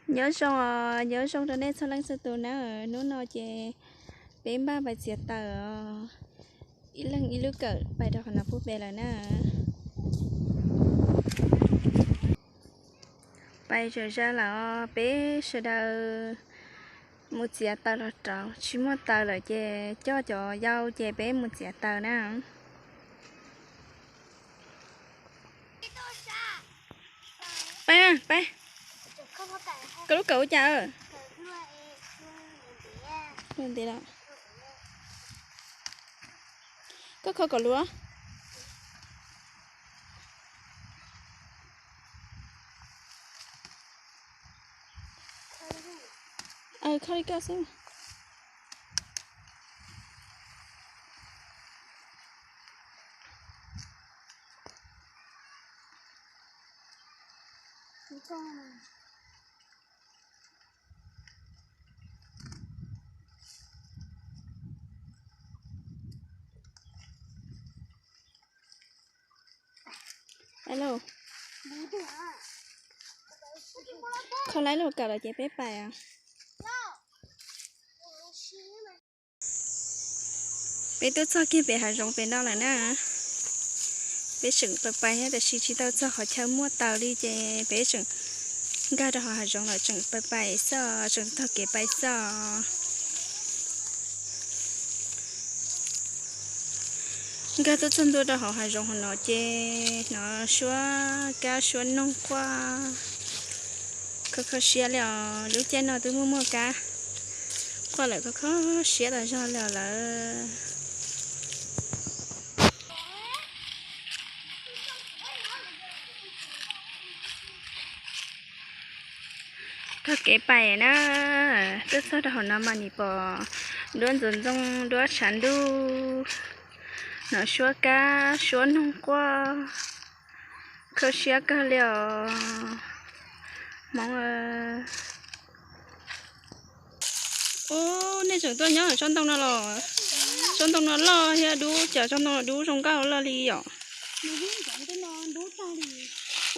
Nyob zoo os, nyob zoo rau nej txhua leej txhua tus na. Hnub no ces peb npaj pais txiav taws os. Ib leeg ib lub kawm pais rau qhov no pub pem lawm na. Pais zam zam lawm os, peb sawv daws mus txiav taws los rauv, tsis muaj taws lawm ces coj cov yau ces peb mus txiav taws na. Peb, peb, koj lub kawm ua cas? Ntiav lawm. Koj kho kom luav. Kho li koj xwb. Alo, kho laib lub kawm lawm ces peb pais os. Peb twb txog kiag pem hav zoov pem no lawm na. Peb tseem pais pais thiab tab sis tsis tau txog qhov chaw muaj taws li ces peb tseem nkag rau hauv hav zoov lawm, tseem pais pais xwb, tseem taug kev pais xwb. Nkag tuaj txog ntua rau hauv hav zoov hauv no ces hnov suab kab suab noog quaj kho kho siab li os. Lub caij no twb muaj muaj kab quaj lawm, kho kho siab tas zog li os lawm. Taug kev pais na, twb txog rau hauv no mas nim pom duab ntxoov ntxoo, duab tshav ntuj, hnov suab kab suab noog quaj, kho siab kawg li os Hmoob. Ub, nej tseem tuaj nyob tsob ntoo no los? Tsob ntoo no loj thiab dub, cas tsob ntoo no dub zoo nkauj loj li yom.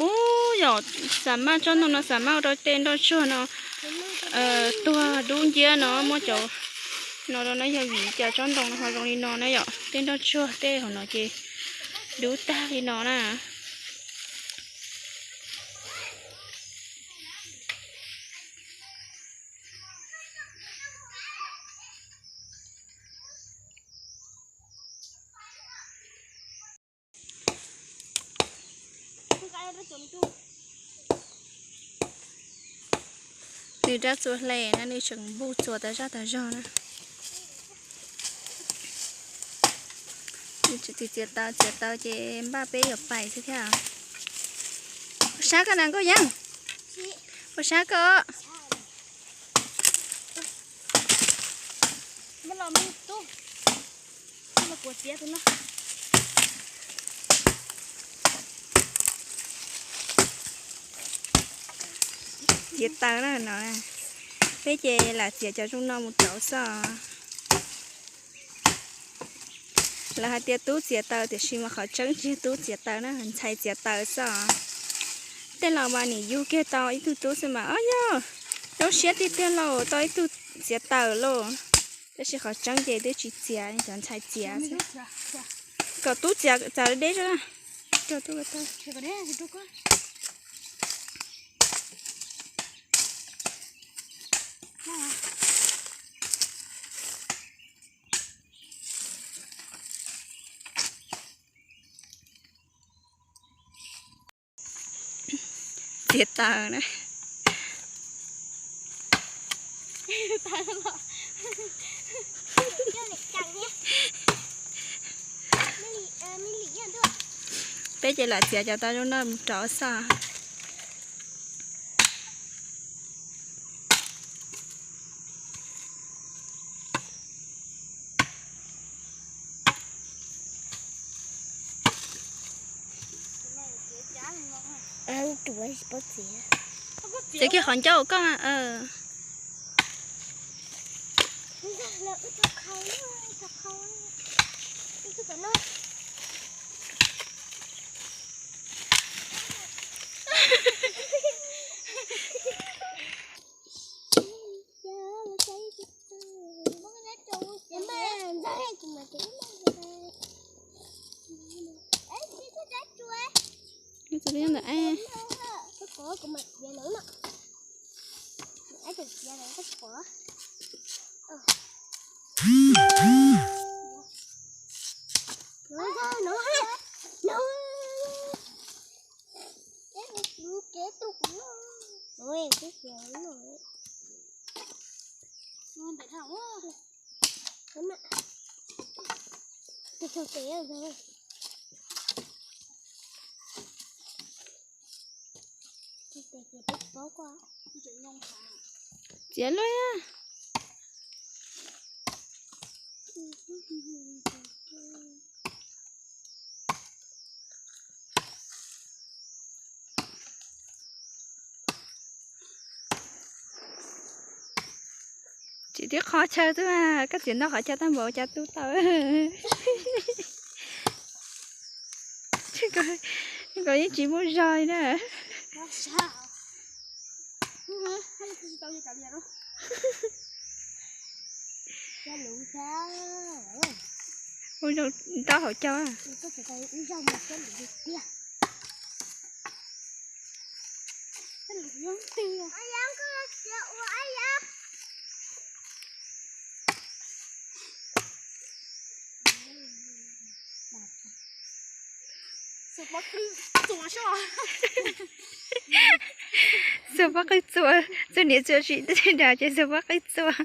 Ub, yom, xam maj tsob ntoo no xam maj ua rau tej nroj tsuag no tuag dub nciab no, muab cov no rau no yog vim cas tsob ntoo no ho zoo li no na yom. Tej nroj tsuag tej hauv no ces dub tag li no na. Nws rab txua hle na, nws tseem npug txuas tas zaj tas zog na. Nws tseem txiav txiav taws txiav taws ces npaj peb yuav pais xwb thiab. Puas sab koj na Nkauj Yeeb? Puas sab koj? Txiav taws na no, peb ces lam txiav cov zoo no mus rauv xwb. Lawv hais tias tub txiav taws tiam sis mas qhov tseeb tsis yog tub txiav taws na, ntxhais txiav taws xwb os. Tej laus mas nim yug kiag tau ib tug tub xwb mas, ob yog zoo siab tiag tiag lauj, tau ib tug txiav taws lauj. Tab sis qhov tseeb ces twb tsis txiav, cov ntxhais txiav xwb. Kom tub txiav txav deb deb xwb na. Txiav taws na. Peb ces lam txiav cov taws zoo no mus rauv xwb. Txiav kiag qhov ncauj koj. Txiav luaj. Tsis twb qhov chaw xwb mas koj txiav ntau qhov chaw tag npaum cas tu tau. Koj yeej tsis muaj zog li na. Ua zoo tau hauv caug. Xuas pob qwj txuas, txuas niam txuas txiv dag ces xuas pob qwj txuas.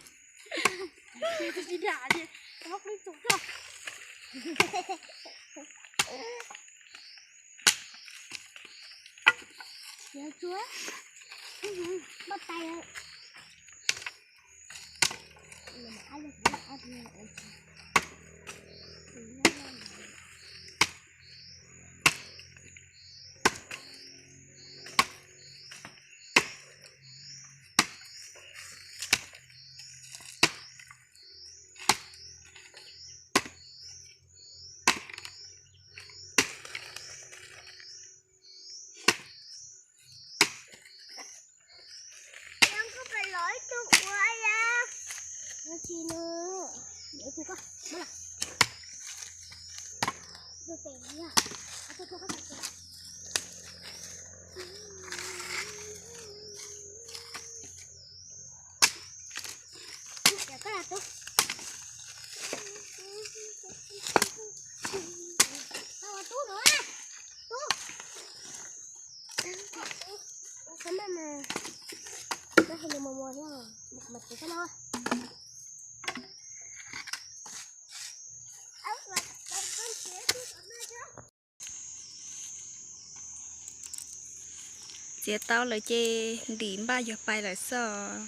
Txiav tau lawm ces ntim npaj yuav pais lawm xwb.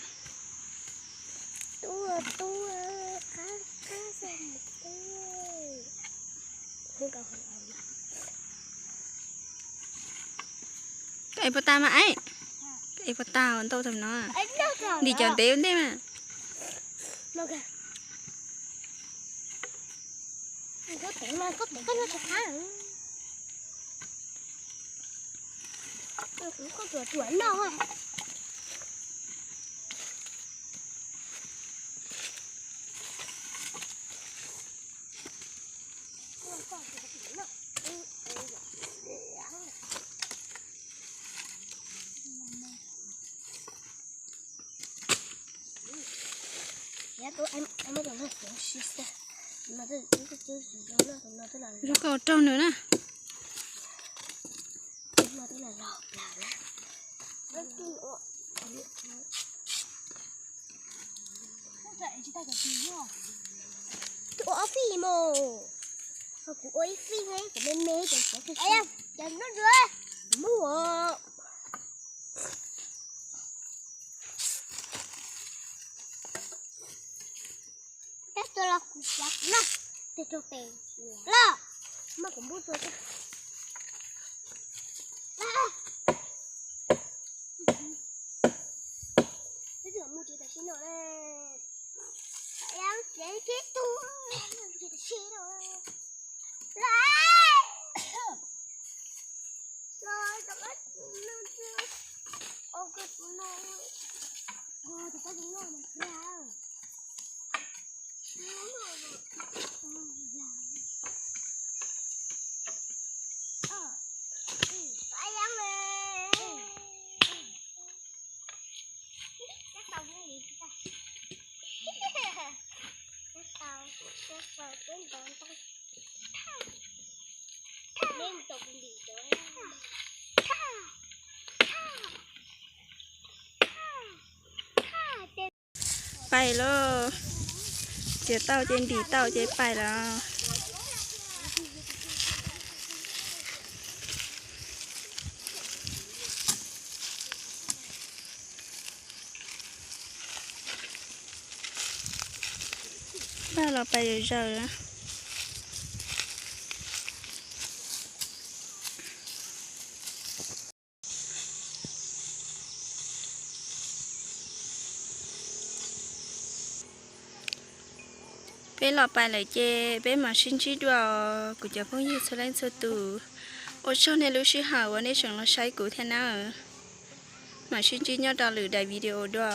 Koj ev puas tag mas, koj ev puas tag ntau tau no. Ntim cov ntev ua ntej mas. Zoo nkauj raug nws na. Ua ob fij li mus. Kuv ua ib fij ne, kuv me me ces xav tus xav. Muaj. Tab tua los kuv xav kuv na. Tus tus pem los. Muaj kuv npub tua. Ib tug mus tsis tam sim no na. Tsev tib tug tsis tam sim no. Los, los, Pais lauj, txiav tau ces ntim tau ces pais lawm. Paj los pais zom zaws. Peb los pais lawm ces peb mam sib ntsib dua, kuv cov phooj ywg txhua leej txhua tus. Ua tsaug nej lub sij hawm uas nej tseem los saib kuv thiab nawb. Mam sib ntsib nyob rau lwm daim video dua.